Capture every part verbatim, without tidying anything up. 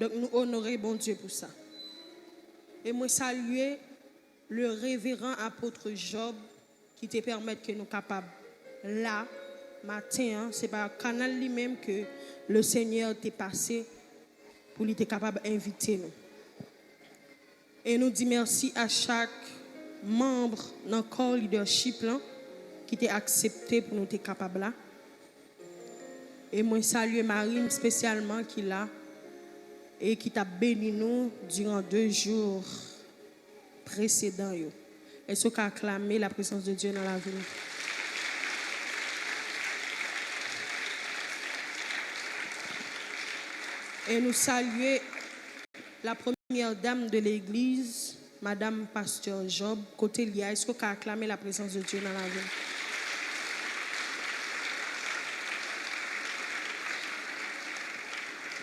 Donk, nou onore Bondye pou sa. E mwen salye le reveran apot Job ki te pèmèt ke nou kapab la maten an. Se pa kanal li menm ke le Senyè te pase pou li te kapab envite nou. E nou di mèsi a chak manm nan kò lidèchip lan ki te aksepte pou nou te kapab la. E mwen salye mari m espesyalman ki la e ki t ap beni nou diran de jou presedan yo. Èske w ka aklame la prezans de Dye nan lavi nou? E nou salye la premyè dam de legliz, Madanm Pastè Job, kote li a, èske w ka aklame la prezans de Dye nan lavi l?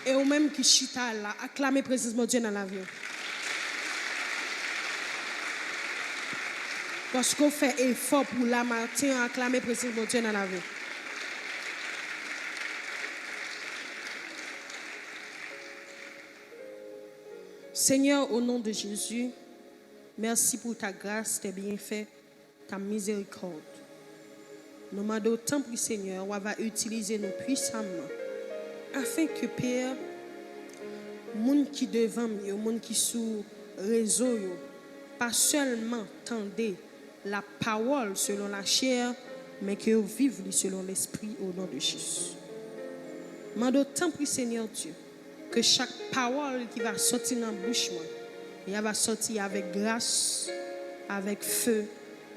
E ou menm ki chita la, aklame prezans Bondye nan lavi w. Paske w fè efò pou la maten an, aklame prezans Bondye nan lavi w. Seigneur, au nom de Jésus, merci pour ta grâce, tes bienfaits, ta miséricorde. Nou mande w, tanpri Senyè, w a va itilize nou pwisaman, afin ke, Pè, moun ki devan m yo, moun ki sou rezo yo, pa sèlman tande la pawòl selon la chè, men ke yo viv li selon lespri, o non de Jezi. Mande w, tanpri Senyè Dye, ke chak pawòl ki va sòti nan bouch mwen, li va sòti avèk gras, avèk fe,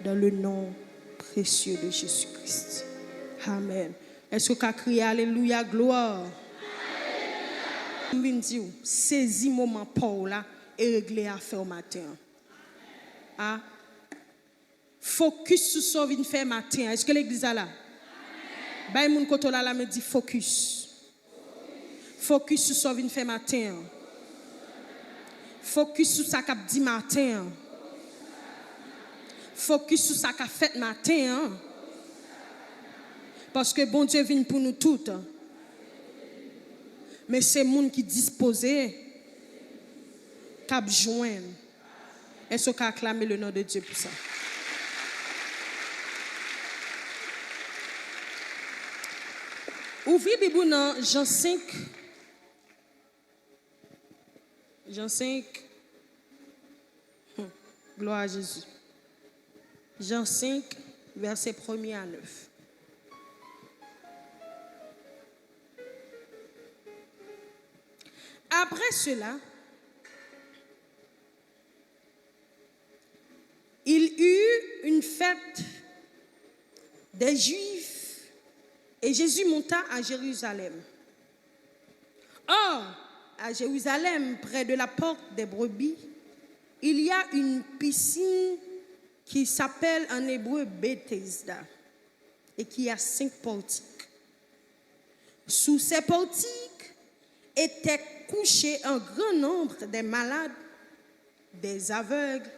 dans le nom précieux de Jésus-Christ. Amen. Èske w ka kriye alelouya, glwa? M vin di w, sezi moman pa w la e regle afè w maten an. A, fokis sou sa w vin fè maten an. Èske legliz la la? Bay moun kote w la lamen, di fokis. Fokis sou sa w vin fè maten an. Fokis sou sa k ap di maten an. Fokis sou sa k ap fèt maten an. Paske Bondye vin pou nou tout. Men se moun ki dispoze k ap jwenn. Èske w ka aklame le non de Dye pou sa? Ouvri Bib ou nan Jan senk. Jan senk. Hmm. Glwa a Jezi. Jan senk, vèsè premye a nèf. Après cela, il y eut une fête des Juifs, et Jésus monta à Jérusalem. Or, à Jérusalem, près de la porte des brebis, il y a une piscine qui s'appelle en hébreu Bethesda et qui a cinq portiques. Sous ces portiques étaient couchés un grand nombre des malades, des aveugles,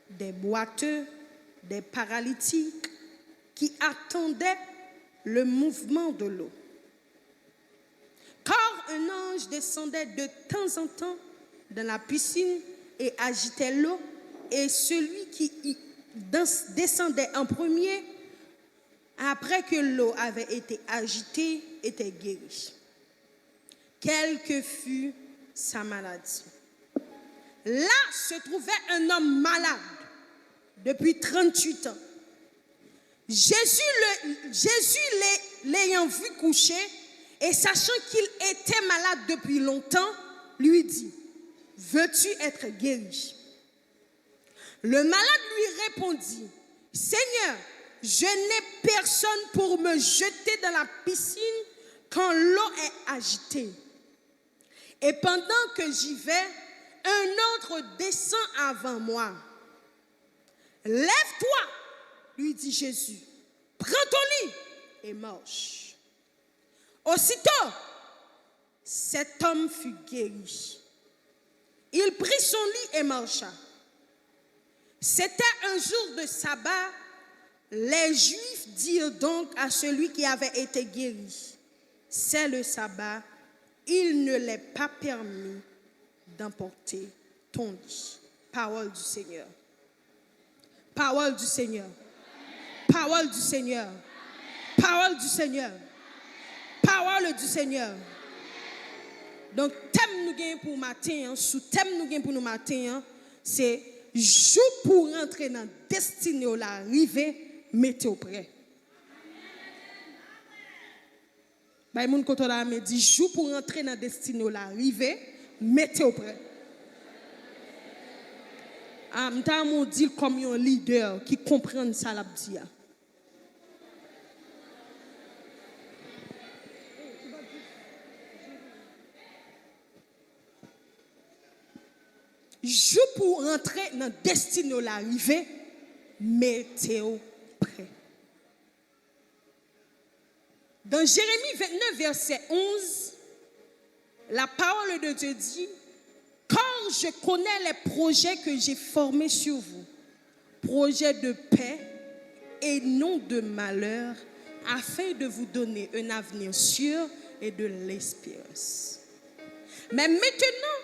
des boiteux, des paralytiques, qui attendaient le mouvement de l'eau. Car un ange descendait de temps en temps dans la piscine et agitait l'eau, et celui qui y dans- descendait en premier, après que l'eau avait été agitée, était guéri, quelle que fût sa maladie. Là se trouvait un homme malade depuis trente-huit ans. Jésus, le, Jésus le- l'ayant vu couché et sachant qu'il était malade depuis longtemps, lui dit, veux-tu être guéri? Le malade lui répondit, Seigneur, je n'ai personne pour me jeter dans la piscine quand l'eau est agitée. Et pendant que j'y vais, un autre descend avant moi. Lève-toi, lui dit Jésus, prends ton lit et marche. Aussitôt, cet homme fut guéri. Il prit son lit et marcha. C'était un jour de sabbat. Les Juifs dirent donc à celui qui avait été guéri, c'est le sabbat, il ne l'est pas permis d'emporter ton lit. Parole du Seigneur. Parole du Seigneur. Parole du Seigneur. Parole du Seigneur. Parole du Seigneur. Donk, tèm nou gen pou maten an, sou tèm nou gen pou nou maten an, se jou pou w rantre nan destine w la rive, mete w prè. Bay moun kote w la men, di, jou pou rantre nan destine w la rive, mete w prè. A, m ta renmen w di l kòm yon lidè ki konprann sa l ap di a. Jou pou rantre nan destine w la rive, mete w prè. Dans Jérémie vingt-neuf, verset onze, la parole de Dieu dit, car je connais les projets que j'ai formés sur vous, projets de paix et non de malheur, afin de vous donner un avenir sûr et de l'espérance. Men mentnan,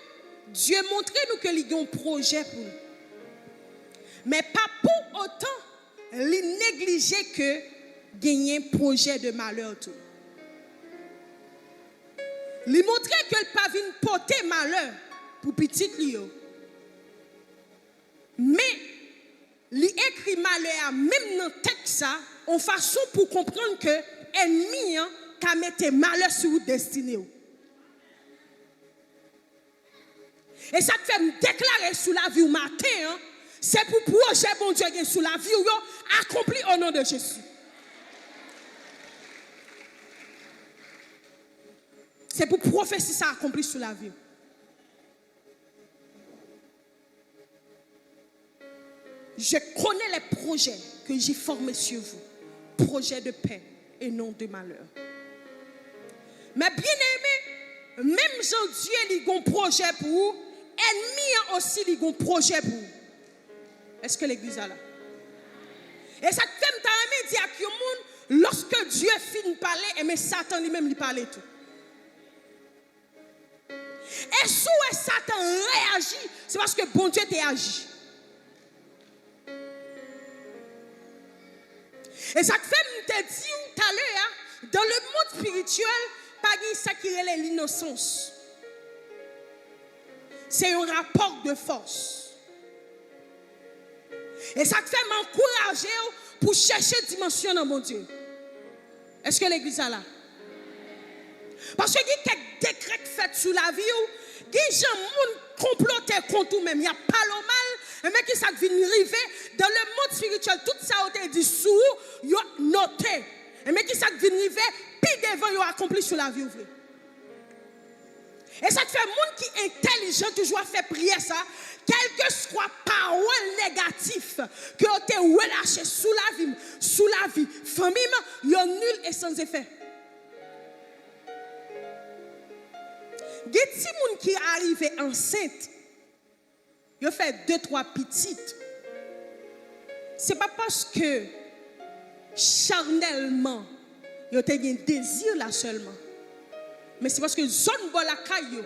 Dye montre nou ke li gen yon pwojè pou nou. Men pa pou otan li neglije ke genyen pwojè de malè tou. Li montre ke l pa vin pote malè pou pitit li yo. Men, li ekri malè a menm nan tèks sa, yon fason pou konprann ke ènmi an ka mete malè sou destine w. E sa k fè m deklare sou lavi w maten an, se pou pwojè Bondye gen sou lavi w yo akonpli o non de Jezi. Se pou pwofesi sa akonpli sou lavi w. Je connais les projets que j'ai formés sur vous, projets de paix et non de malheur. Men byeneme, menm jan Dye li gon pwojè pou ou, ènmi an osi li gon pwojè pou ou. Èske legliz la la? E sa k fè m ta renmen di ak yon moun, lòske Dye fin pale, enben Satan li menm li pale tou. E si w wè Satan reyaji, se paske Bondye te aji. E sa k fè m te di w talè a, dans le monde spirituel, pa gen sa ki rele l'innocence. Se yon rapò de fòs. E sa k fè m ankouraje w pou chèche dimansyon nan Bondye. Èske legliz la la? Paske gen kèk dekrè k fèt sou lavi w, gen jan moun konplote kont ou menm, y ap pale w mal, enben ki sa k vin rive, dans le monde spirituel, tout sa yo te di sou ou, yo note. Enben ki sa k vin rive, pi devan yo akonpli sou lavi w vre. E sa k fè moun ki entèlijan toujou ap fè priyè sa, kèlkeswa pawòl negatif ke yo te relache sou lavi m, sou lavi fanmi m, yo nil e san efè. Gen timoun ki arive ansent, yo fè de, twa pitit. Se pa paske chanèlman yo te gen dezi la sèlman, men se paske zòn bò lakay yo,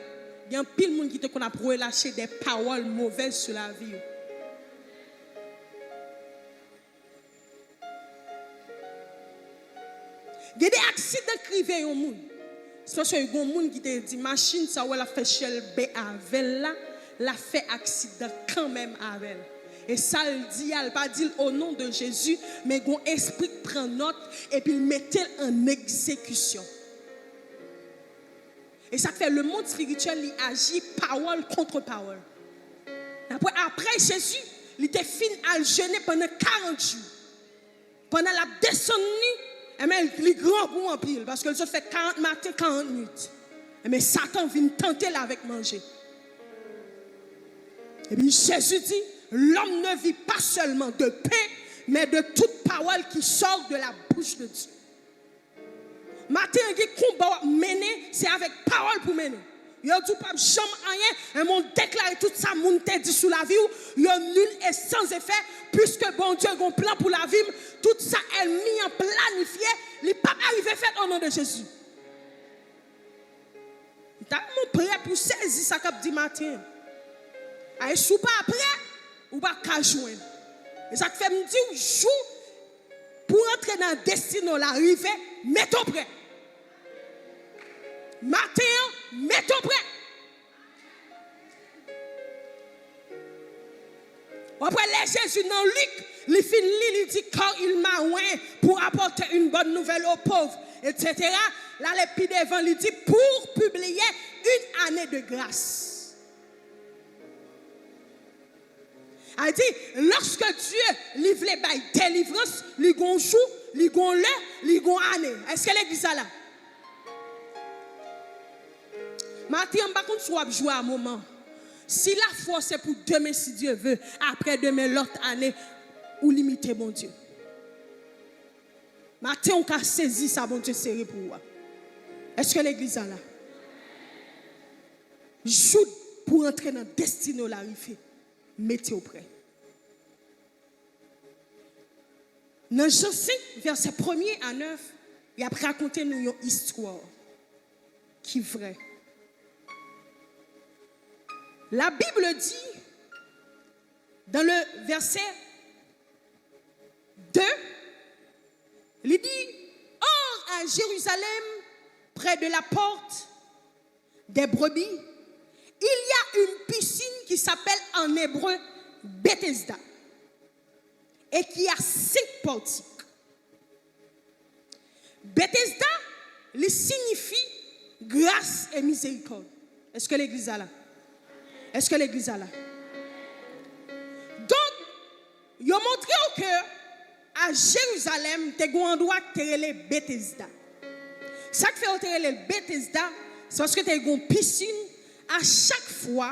gen anpil moun ki te konn ap relache de pawòl movèz sou lavi yo. Gen de aksidan k rive yon moun. Se paske gen yon moun ki te di machin sa w wè l ap fè chèlbè avè l la, l ap fè aksidan kanmenm avè l. E sa l di a, l pa di l o non de Jezi, men gen yon espri k pran nòt epi l mete l an egzekisyon. E sa k fè lemonn espirityèl li aji pawòl kont pawòl. Apre, apre Jezi, li te fin al jene pandan karant jou. Pandan l ap desann li, enben, li grangou anpil, paske l sot fè karant maten, karant nwit. Enben, Satan vin tante l avèk manje. Epi Jezi di, l'homme ne vit pas seulement de pain, mais de toute parole qui sort de la bouche de Dieu. Maten an, gen konba w ap mennen, se avèk pawòl pou mennen. Yo di w p ap janm anyen, men mwen deklare tout sa moun te di sou lavi w, yo nil e san efè, piske Bondye gen yon plan pou lavi m, tout sa ènmi an planifye, li p ap arive fèt o non de Jezi. M ta renmen w prè pou sezi sa k ap di maten an. Ay, si w pa prè, ou p ap ka jwenn. E sa k fè m di w, jou pou w antre nan destine w la rive, mete w prè. Maten an, mete w prè. W ap wè lè Jezi nan Lik, li fin li, li di, car il m'a oint pour apporter une bonne nouvelle aux pauvres, et cetera. L ale pi devan, li di, pour publier une année de grâce. A di, lòske Dye, li vle bay delivrans, li gon jou, li gon lè, li gon ane. Èske legliz la la? Maten an, m pa konn si w ap jwe a moman. Si lafwa w se pou demen, si Dye ve, apre demen, lòt ane, ou limite Bondye. Maten, ou ka sezi sa Bondye sere pou ou a. Èske legliz la la? Jou pou w antre nan destine w la rive, mete w prè. Nan Jan senk, vèsè premye a nèf, y ap rakonte nou yon istwa ki vrè. La Bible dit, dans le verset deux, li di, or à Jérusalem, près de la porte des brebis, il y a une piscine qui s'appelle en hébreu Bethesda et qui a cinq portiques. Betesda, li siyifi gras e mizerikòd. Èske legliz la la? Èske legliz la la? Donk, yo montre w ke a Jerizalèm, te gen yon andwa ki te rele Betesda. Sa k fè yo te rele l Betesda, se paske te gen yon pisin, a chak fwa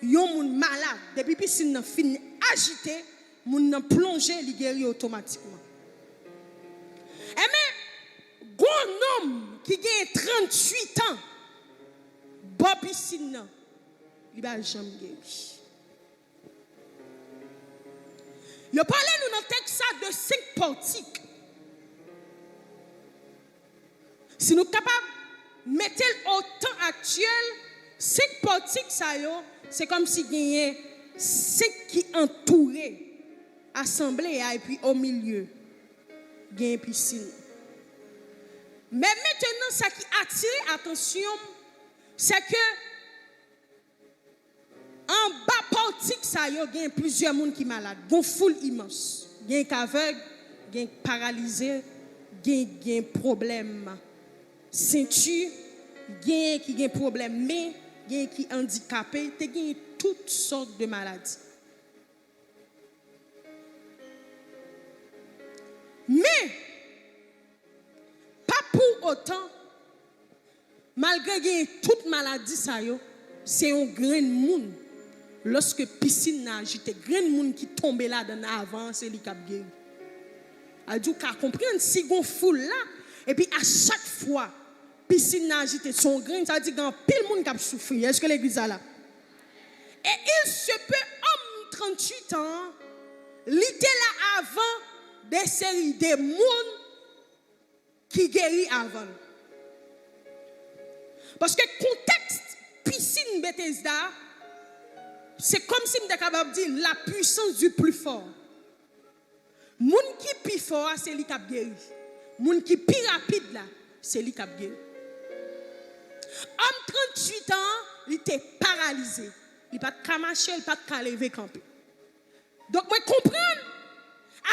yon moun malad, depi pisin nan fin ajite, moun nan plonje, li geri otomatikman. Enben, gon nonm ki gen tranntuit an, bò pisin nan, li pa janm geri. Yo pale nou nan tèks sa de senk pòtik. Si nou kapab mete l o tan aktyèl, senk pòtik sa yo, se kòmsi genyen senk ki antoure asanble a, epi o milye, genyen pisin. Men mentenan, sa ki atire atansyon m, se ke anba pòtik sa yo, gen plizyè moun ki malad. Gon foul imans. Gen k avèg, gen k paralize, gen, gen pwoblèm senti, gen ki gen pwoblèm men, gen ki andikape, te gen tout sòt de maladi. Men, pa pou otan, malgre gen tout maladi sa yo, se yon grenn moun, lòske pisin nan ajite, grenn moun ki tonbe ladan l avan an, se li k ap geri. A di w ka konprann, si gon foul la, epi a chak fwa pisin nan ajite, se yon grenn, sa vle di gen anpil moun k ap soufri. Èske legliz la la? Et il se peut, òm tranntuit an, li te la avan de seri de moun ki geri avan l. Paske kontèks pisin Betesda, se kòmsi m ta kapab di la puissance du plus fort. Moun ki pi fò a, se li k ap geri. Moun ki pi rapid la, se li k ap geri. Òm tranntuit an, li te paralize. Li pa t ka mache, li pa t ka leve kanpe. Donk, mwen konprann,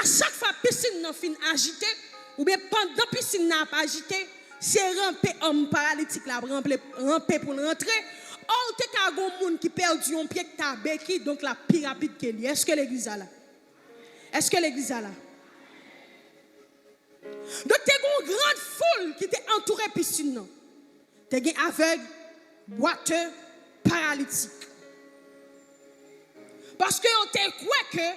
a chak fwa pisin nan fin ajite, oubyen pandan pisin nan ap ajite, se ranpe òm paralitik la ap ranpe, ranpe pou l rantre. Ò, ou te ka gon moun ki pèdi yon pye ki ta beki, donk l ap pi rapid ke li. Èske legliz la la? Èske legliz la la? Donk, te gen yon gran foul ki te antoure pisin nan. Te gen avèg, bwate, paralitik. Paske yo te kwè ke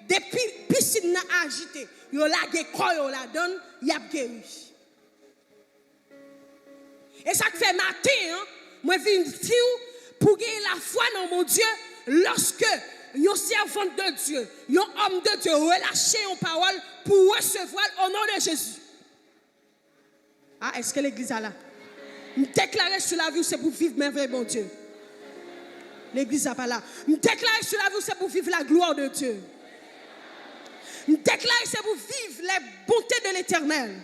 depi pisin nan ajite, yo lage kò yo ladan l, y ap geri. E sa k fè maten an, mwen vin di w pou w gen lafwa nan Bondye, lòske yon sèvant de Dye, yon òm de Dye relache yon pawòl pou w resevwa l o non de Jezi. A, èske legliz la la? M deklare sou lavi w, se pou viv mèvèy Bondye. Legliz la pa la. M deklare sou lavi w, se pou viv la gloire de Dieu. M deklare se pou viv les bontés de l'Éternel.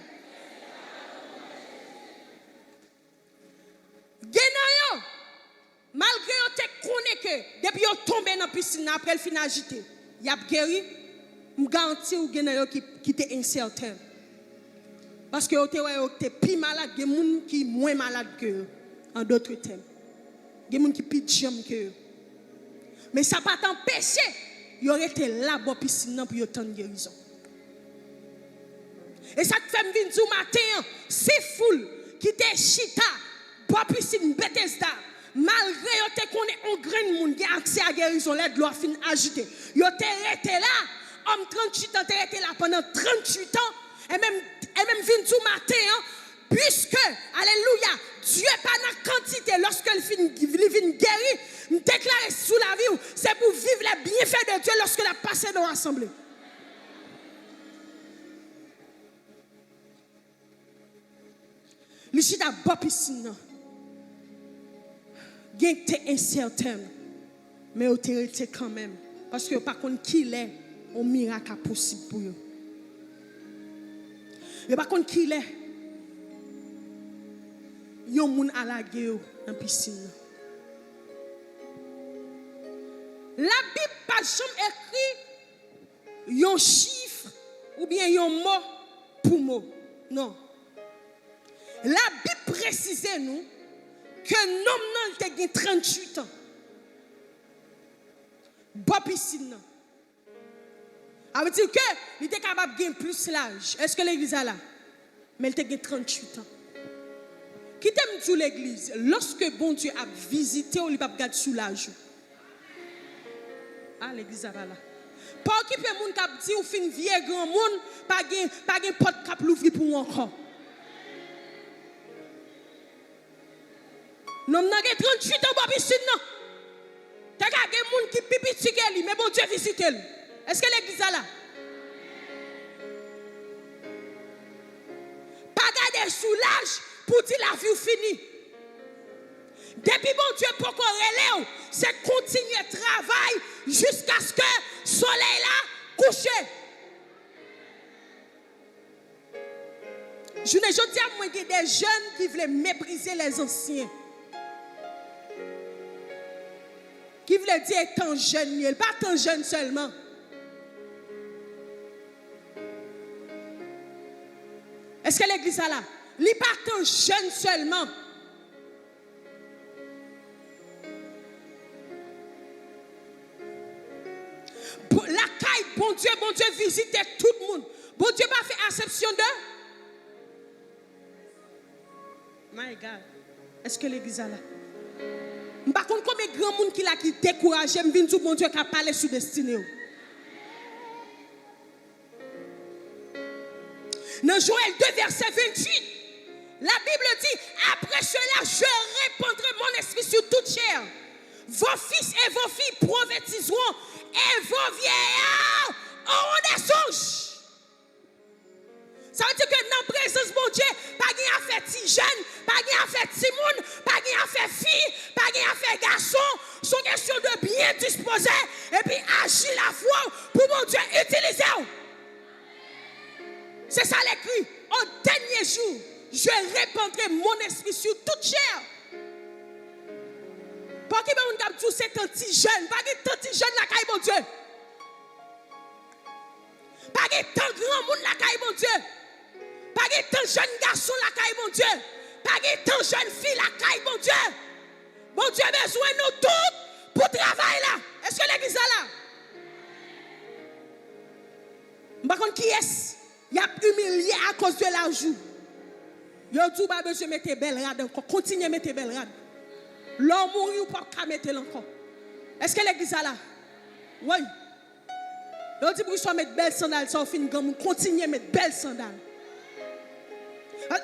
Gen nan yo, malgre yo te konnen ke depi yo tonbe nan pisin nan, apre l fin ajite, y ap geri, m garanti w gen nan yo ki, ki te ensèten. Paske yo te wè yo te pi malad, gen moun ki mwen malad ke yo, an dòt tèm. Gen moun ki pi djanm ke yo. Men sa pa t anpeche yo rete la bò pisin nan pou yo tann gerizon. E sa k fè m vin di w maten an, si foul ki te chita bò pisin Betesda, malgre yo te konnen yon grenn moun gen aksè a gerizon lè dlo a fin ajite, yo te rete la, òm tranntuit an te rete la pandan tranntuit an, e menm, e menm vin di w maten an, puiske, alelouya, Dye pa nan kantite, lòske l fin, li vin geri, m deklare sou lavi w, se pou viv les bienfaits de Dieu lòske l ap pase nan yon asanble. Li chita bò pisin nan. Gen te ensèten, men yo te rete kanmenm, paske yo pa konn kilè yon mirak ap posib pou yo. Yo pa konn kilè yon moun a lage yo nan pisin nan. Labib pa janm ekri yon chif oubyen yon mo pou mo. Non. Labib presize nou ke nonm nan te gen tranntuit an. Bò pisin nan. Sa vle di ke li te kapab gen plis laj. Èske legliz la la? Men li te gen tranntuit an. Kite m di w legliz, lòske Bondye ap vizite w, li p ap gad sou laj ou. A, legliz la pa la. Pa okipe moun k ap di w fin vye granmoun, pa gen, pa gen pòt k ap louvri pou w ankò. Nonm nan gen tranntuit an bò pisin nan. Te ka gen moun ki pi piti ke li, men Bondye vizite l. Èske legliz la la? Pa gade sou laj pou di lavi w fini. Depi Bondye poko rele w, se kontinye travay jiskaske solèy la kouche. Jounen jodi a, mwen gen de jèn ki vle meprize lèzansyen. Ki vle di e tan jèn li ye. Li pa tan jèn sèlman. Èske legliz la la? Li pa tan jèn sèlman. Bo-, lakay Bondye, Bondye vizite tout moun. Bondye pa fè asepsyon de. My God. Èske legliz la la? M pa konn konbyen granmoun ki la ki dekouraje, m vin di w Bondye ka pale sou destine w. Nan Joël deux, verset vingt-huit, la Bible dit, après cela, je répandrai mon esprit sur toute chair. Vos fils et vos filles prophétiseront, et vos vieillards auront des songes. Sa vle di ke nan prezans Bondye, pa gen afè ti jèn, pa gen afè timoun, pa gen afè fi, pa gen afè gason. Se yon kesyon de byen dispoze epi aji lafwa w pou Bondye itilize w. Se sa l ekri, au dernier jour, je répandrai mon esprit sur toute chair. Pa okipe moun k ap di w se tan ti jèn, pa gen tan ti jèn lakay Bondye. Pa gen tan granmoun lakay Bondye. Pa gen tan jèn gason lakay Bondye. Pa gen tan jèn fi lakay Bondye. Bondye bezwen nou tout pou travay la. Èske legliz la la? M pa konn kiyès y ap imilye akoz de laj ou. Yo di w pa bezwen mete bèl rad ankò. Kontinye mete bèl rad. Lè w mouri, ou p ap ka mete l ankò. Èske legliz la la? Wi. Yo di pou kisa w met bèl sandal sa, ou fin granmoun, kontinye met bèl sandal.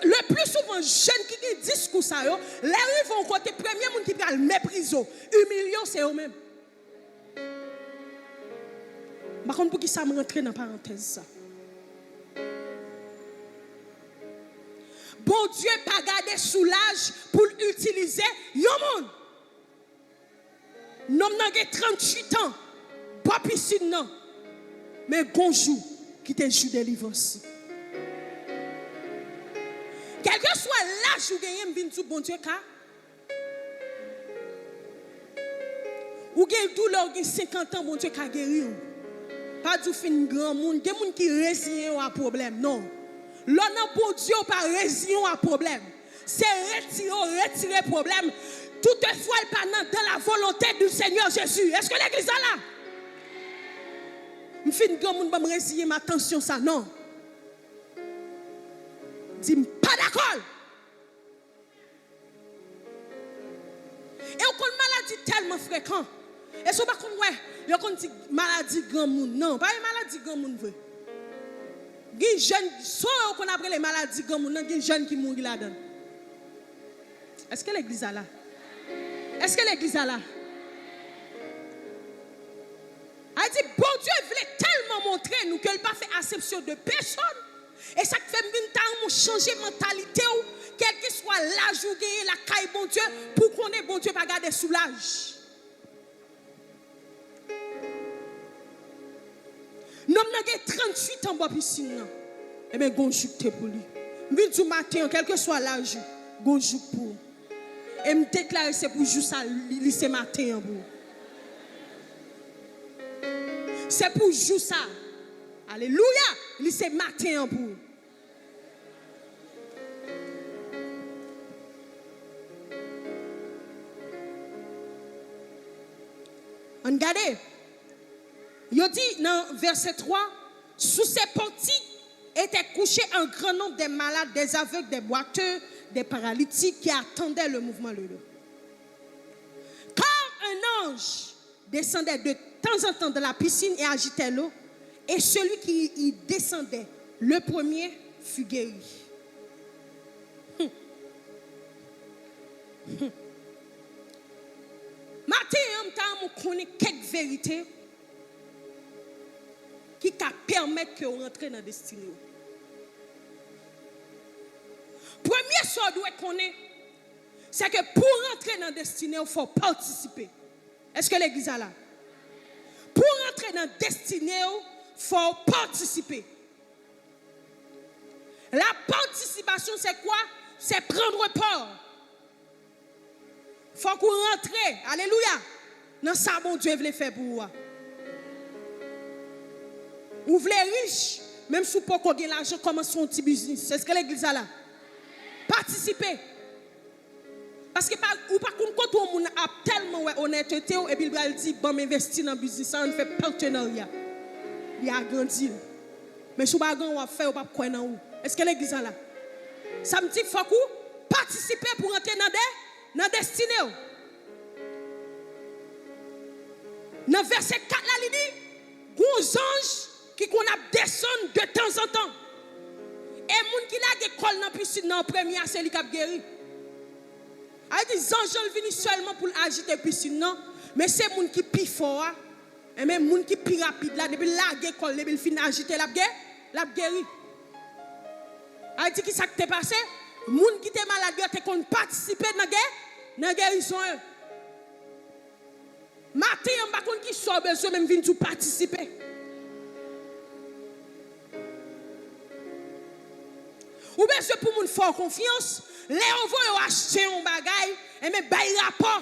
Le pli souvan, jèn ki gen diskou sa yo, lè rive yon kote, premye moun ki pral meprize w, imilye w, se yo menm. M pa konn poukisa m rantre nan parantèz sa. Bondye pa gade sou laj pou l itilize yon moun. Nonm nan gen tranntuit an, bò pisin nan. Men gon jou ki te jou delivrans li. Kèlkeswa laj ou genyen, m vin di w Bondye ka. Ou gen doulè, ou gen senkant an, Bondye ka geri w. Pa di w fin granmoun, gen moun ki reziyen yo a pwoblèm. Non. Lè w nan Bondye, ou pa reziyen w a pwoblèm. Se retire w retire pwoblèm. Toutefwa l pa nan dans la volonté du Seigneur Jésus. Èske legliz la la? M fin granmoun, ban m reziye m a tansyon sa, non. Di m pa dakò l. E w konn maladi tèlman frekan. E si w pa konn wè, yo konn di maladi granmoun. Non, pa gen maladi granmoun vre. Gen jèn, sa yo konn ap rele maladi granmoun nan, gen jèn ki mouri ladan l. Èske legliz la la? Èske legliz la la? A di, Bondye vle tèlman montre nou ke l pa fè asepsyon de pèsòn. E sa k fè m vin ta renmen w chanje mantalite w, kèlkeswa laj ou genyen lakay Bondye, pou w konnen Bondye pa gade sou laj. Nonm nan gen tranntuit an bò pisin nan. Ebyen, gon jou k te pou li. M vin di w maten an, kèlkeswa laj ou, gon jou k pou ou. E m deklare se pou jou sa, li, li se maten an pou ou. Se pou jou sa. Alelouya! Li se maten an pou ou. Ann gade. Yo di nan vèsè twa, sous ces portiques étaient couchés un grand nombre des malades, des aveugles, des boiteux, des paralytiques qui attendaient le mouvement de l'eau. Car un ange descendait de temps en temps dans la piscine et agitait l'eau, et celui qui y descendait le premier fut guéri. Hmm. Hmm. Maten an, m ta renmen w konnen kèk verite ki ka pèmèt ke w rantre nan destine w. Premye sa w dwe konnen, se ke pou w rantre nan destine w, fò w patisipe. Èske legliz la la? Pou w rantre nan destine w, fò w patisipe. La participation, c'est quoi? C'est prendre part. Fòk ou rantre, alelouya, nan sa Bondye vle fè pou ou a. Ou vle rich, menm si w poko gen lajan, kòmanse yon ti biznis. Èske legliz la la? Patisipe. Paske pa, ou pa konn kote yon moun ap tèlman wè onètete w, epi l pral di, "Ban m envesti nan biznis sa, ann fè patenarya." Li agrandi l. Men si w pa gen w ap fè, yo p ap kwè nan ou. Èske legliz la la? Sa m di, fòk ou patisipe pou rantre nan de, nan destine w. Nan vèsè kat la, li di, gon zanj ki konn ap desann de tanzantan. E moun ki lage kò l nan pisin nan an premye a, se li k ap geri. A di, zanj lan vini sèlman pou l ajite pisin nan, men se moun ki pi fò a, enben, moun ki pi rapid la, depi l lage kò l, depi l fin ajite, l ap ge-, l ap geri. A di, ki sa k te pase? Moun ki te malad yo te konn patisipe nan ge-, nan gerizon yo. Maten an, m pa konn ki sa w bezwen, men m vin di w patisipe. Ou bezwen pou moun fè w konfyans, lè yo voye w achte yon bagay, enben, bay rapò.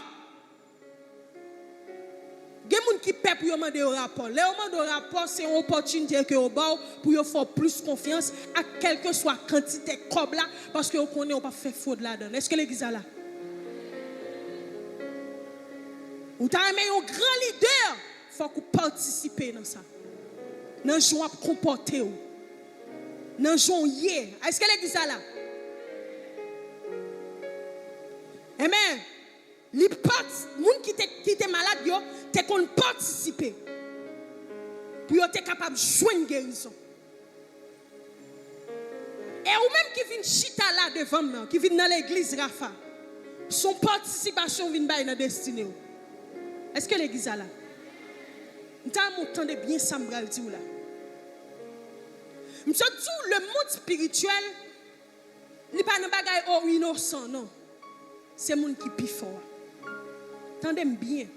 Gen moun ki pè pou yo mande yo rapò. Lè yo mande w rapò, se yon opòtinite ke yo ba w pou yo fè w plis konfyans ak kèlkeswa kantite kòb la, paske yo konnen w p ap fè fwod ladan l. Èske legliz la la? Ou ta renmen yon gran lidè, fòk ou patisipe nan sa. Nan jan w ap konpòte w. Nan jan w ye. Èske legliz la la? Amen. Li pati, moun ki te, ki te malad yo te konn patisipe pou yo te kapab jwenn gerizon. E ou menm ki vin chita la devan m nan, ki vin nan legliz Rafa, se yon patisipasyon w vin bay nan destine w. Èske legliz la la? M ta renmen w tande byen sa m pral di w la. M sot di w, le mond espirityèl, li pa nan bagay o inosan, non. Se moun ki pi fò a. Tande m byen.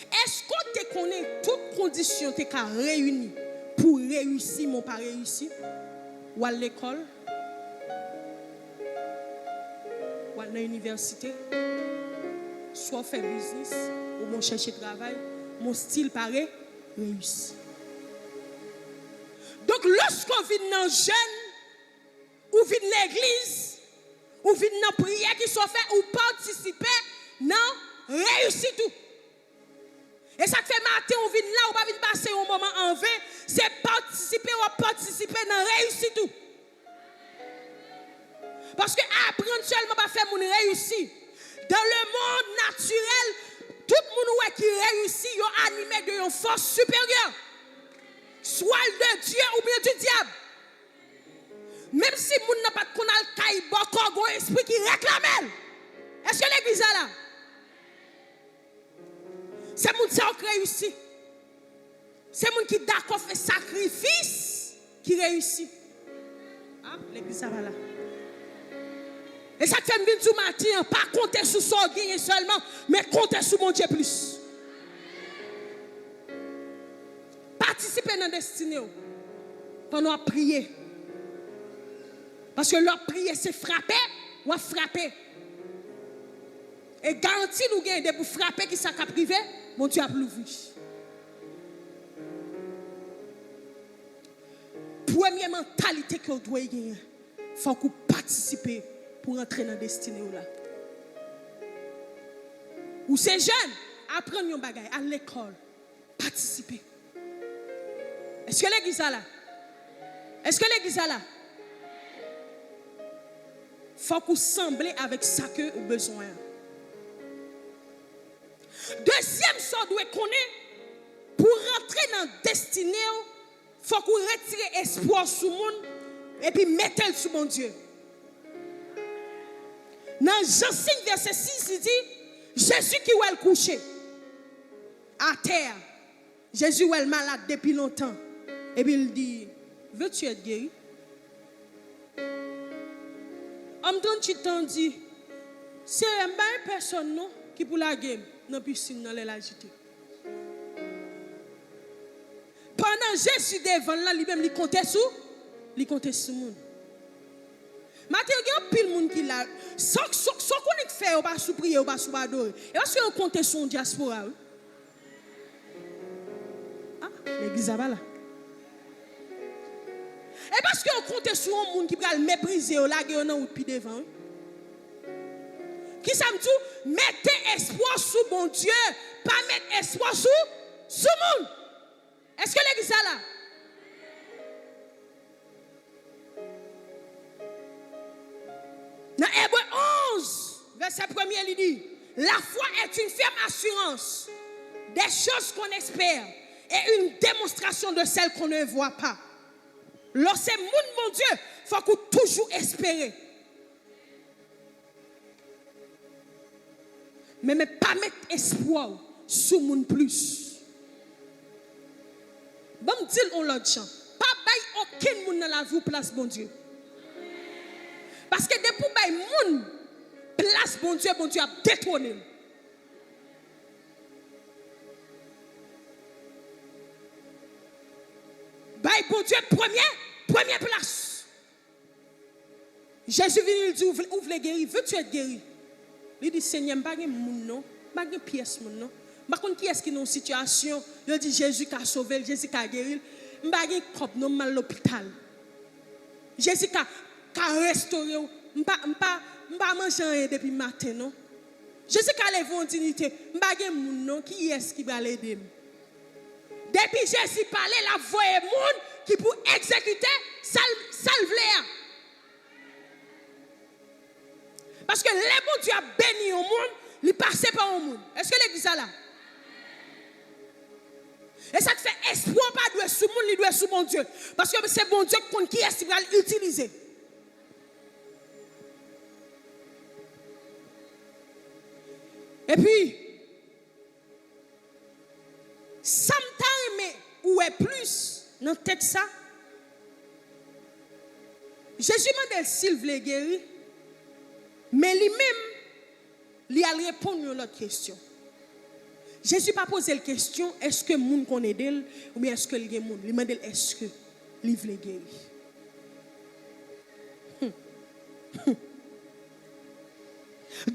Èske w te konnen tout kondisyon te ka reyini pou w reyisi, men w pa reyisi? W al lekòl, w al nan inivèsite, swa w fè biznis, oubyen w chèche travay, men w still pa re-, reyisi. Donk, lòske w vin nan jèn, ou vin legliz, ou vin nan priyè, kisa w fè? Ou patisipe nan reyisit ou. E sa k fè maten ou vin la, ou pa vin pase yon moman an ven, se patisipe w ap patisipe nan reyisit ou. Paske aprann sèlman pa fè moun reyisi. Dan le mond natirèl, tout moun ou wè ki reyisi, yo anime de yon fòs siperyè. Swa de Dye oubyen di dyab. Menm si moun nan pa t konn al kay bòkò, gon espri ki reklame l. Èske legliz la la? Se moun sa yo k reyisi. Se moun ki dakò fè sakrifis ki reyisi. A, legliz sa pa la. E sa k fè m vin di w maten an, pa konte sou sa w genyen sèlman, men konte sou Bondye plis. Patisipe nan destine w pandan w ap priye. Paske lè w ap priye, se frape w ap frape. E garanti nou genyen, depi w frape, kisa k ap rive? Bondye ap louvri. Premye mantalite ke w dwe genyen, fòk ou patisipe pou w rantre nan destine w la. Ou se jèn, aprann yon bagay, al lekòl, patisipe. Èske legliz la la? Èske legliz la la? Fòk ou sanble avèk sa ke ou bezwen an. Dezyèm sa w dwe konnen, pou w rantre nan destine w, fòk ou retire espwa w sou moun epi mete l sou Bondye. Nan Jan senk vèsè sis, li di, Jezi ki wè l kouche atè a, Jezi wè l malad depi lontan, epi l di, Veux-tu être guéri? An m tande chita an di, Seyè, m pa gen pèsòn non ki pou lage m nan pisin nan lè l ajite. Pandan Jezi devan l lan, li menm li konte sou, li konte sou moun. Maten, gen anpil moun ki la, sa, sa, sa w konnen k fè yo pa sou priye, yo pa sou adore. E paske yo konte sou yon dyaspora, wi. A, legliz la pa la. E paske yo konte sou yon moun ki pral meprize yo, lage yo nan wout pi devan, wi. Kisa m di w? Mete espwa w sou Bondye, pa met espwa w sou, sou moun. Èske legliz la la? Nan Ebre onz, vèsè premye, li di, La foi est une ferme assurance des choses qu'on espère et une démonstration de celles qu'on ne voit pas. Lè w se moun Bondye, fòk ou toujou espere. Men, men pa met espwa w sou moun plis. Ban m di l yon lòt jan. Pa bay okenn moun nan lavi w plas Bondye. Paske depi w bay moun plas Bondye, Bondye ap detwone l. Bay Bondye premye, premye plas. Jezi vini, li di, Ou vle, ou vle geri? Veux-tu être guéri? Li di, Senyè, m pa gen moun non. M pa gen pyès moun non. M pa konn kiyès ki nan yon sitiyasyon. Yo di, Jezi ka sove l, Jezi ka geri l. M pa gen kòb non, m al lopital. Jezi ka, ka restore w. M pa, m pa, m pa manje anyen depi maten non. Jezi ka leve w an diyite. M pa gen moun non. Kiyès ki pral ede m? Depi Jezi pale, l ap voye moun ki pou egzekite sa l, sa l vle a. Paske lè Bondye ap beni yon moun, li pase pa yon moun. Èske legliz la la? E sa k fè espwa w pa dwe sou moun, li dwe sou Bondye. Paske se Bondye ki konn kiyès li pral itilize. Epi, sa m ta renmen ou wè plis nan tèks sa, Jezi mande l si l vle geri, men li menm, li al reponn yon lòt kesyon. Jezi pa poze l kesyon, èske moun konn ede l, oubyen èske l gen moun. Li mande l, èske li vle geri. Hmm.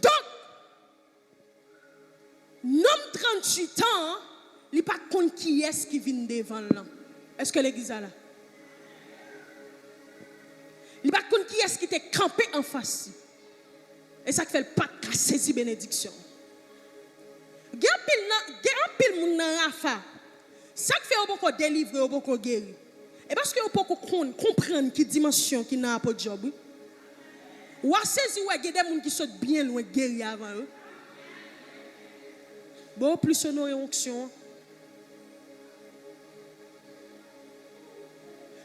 Donk, nonm tranntuit an, li pa t konn kiyès ki vin devan l lan. Èske legliz la la? Li pa t konn kiyès ki te kanpe anfas li. E sa k fè l pa t ka sezi benediksyon. Gen anpil nan, gen anpil moun nan Rafa. Sa k fè yo poko delivre, yo poko geri. E paske yo poko konn, konprann ki dimansyon ki nan apot Jòb, wi. W a sezi wè gen de moun ki sot byen lwen geri avan yo. Bon, yo plis onore onksyon an.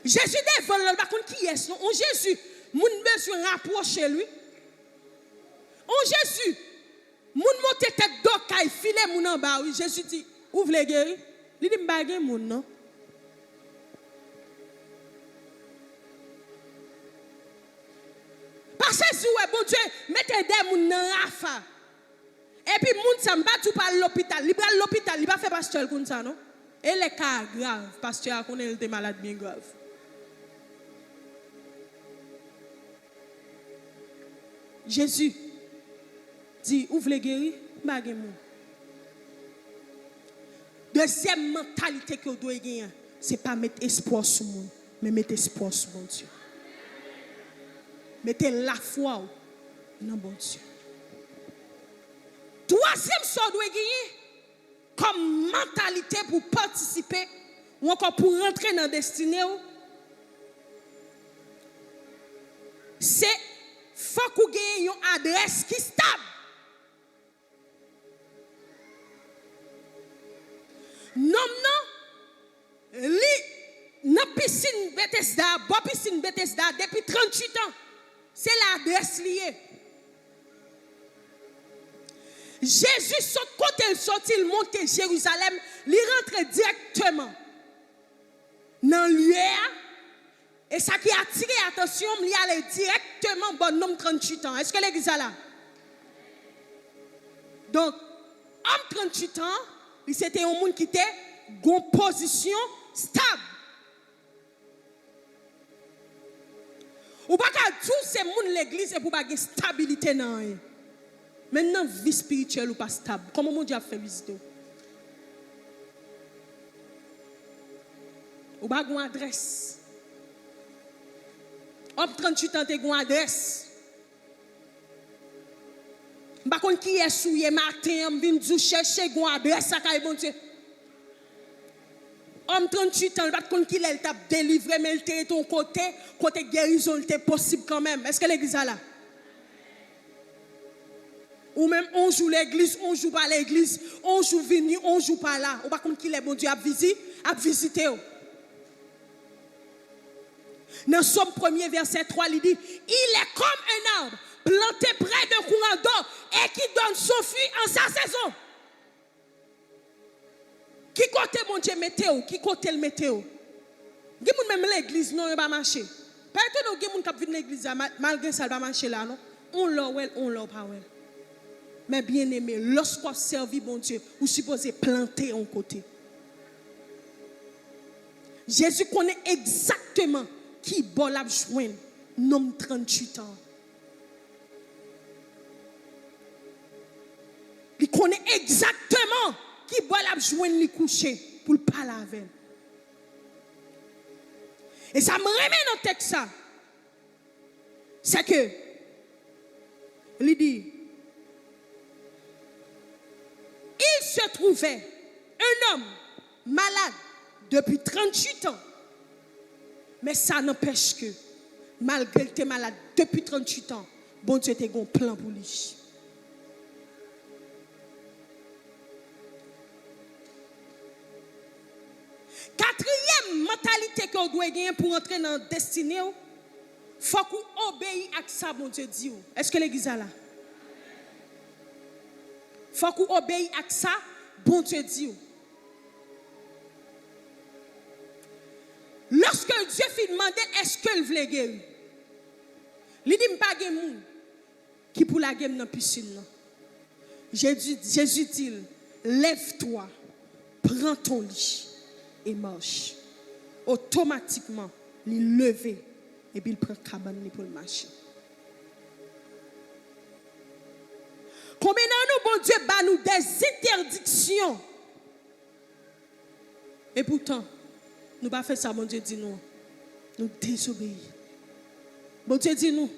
Jezi devan l, li pa konn kiyès, non. On Jezi, moun bezwen rapwoche l, wi. On Jezi, moun monte tèt do kay, file moun anba, wi. Jezi di, ou vle geri? Li di, m pa gen moun, non. Pa sezi wè, Bondye mete de moun nan Rafa. Epi moun sa, m pa di w pa al lopital. Li pral lopital, li pa fè pastè l konn sa, non. E lè ka a grav, pastè a konnen l te malad byen grav. Jezi di, ou vle geri? M pa gen moun. Dezyèm mantalite ke w dwe genyen, se pa met espwa w sou moun, men met espwa w sou Bondye. Mete lafwa w nan Bondye. Twazyèm sa w dwe genyen kòm mantalite pou patisipe ou ankò pou rantre nan destine w, se fòk ou genyen yon adrès ki stab. Nonm nan, li nan pisin Betesda, bò pisin Betesda, depi tranntuit an. Se la adrès li ye. Jezi sot kote l soti, l monte Jerizalèm, li rantre dirèkteman nan lye a. E sa ki atire atansyon m, li ale dirèkteman bò nonm tranntuit an. Èske legliz la la? Donk, òm tranntuit an, li se te yon moun ki te gon pozisyon stab. Ou pa ka di w se moun legliz epi w pa gen stabilite nan anyen. Menm nan vi espirityèl ou pa stab. Kòman Bondye ap fè vizite w? Ou pa gon adrès. Òm tranntuit an te gon adrès. M pa konn kiyès ou ye maten an, m vin di w chèche gon adrès lakay Bondye. Òm tranntuit an, li pa t konn kilè l t ap delivre, men l te rete yon kote, kote gerizon l te posib kanmenm. Èske legliz la la? Ou menm, on jou legliz, on jou pa legliz, on jou vini, on jou pa la. Ou pa konn kilè Bondye ap vizi, ap vizite w. Nan Sòm premye, vèsè twa, li di, il est comme un arbre planté près d'un courant d'eau et qui donne son fruit en sa saison. Ki kote Bondye mete w? Ki kote l mete w? Gen moun menm legliz, non, yo pa mache. Pa etone w gen moun k ap vin legliz la, ma-, malgre sa, l pa mache la, non. On lè w wè l, on lè w pa wè l. Men byeneme, lòske w ap sèvi Bondye, ou sipoze plante yon kote. Jezi konnen egzakteman ki bò l ap jwenn nonm tranntuit an. Li konnen egzakteman ki bò l ap jwenn li kouche pou l pale avè l. E sa m renmen nan tèks sa, se ke li di, il se trouvait un homme malade depuis tranntuit ans. Men sa n'empêche que, malgre l te malad depi tranntuit an, Bondye te gen yon plan pou li. Katriyèm mantalite ke w dwe genyen pou w antre nan destine w, fòk ou obeyi ak sa Bondye di w. Èske legliz la la? Fòk ou obeyi ak sa Bondye di w. Lòske Dye fin mande l èske l vle geri, li di, m pa gen moun ki pou lage m nan pisin nan. Jezi, Jezi di l, Lève-toi, prends ton lit et marche. Otomatikman, li leve, epi l pran kabann li pou l mache. Konbyen nan nou Bondye ba nou des interdictions? Epoutan, nou pa fè sa Bondye di nou an. Nou dezobeyi. Bondye di nou,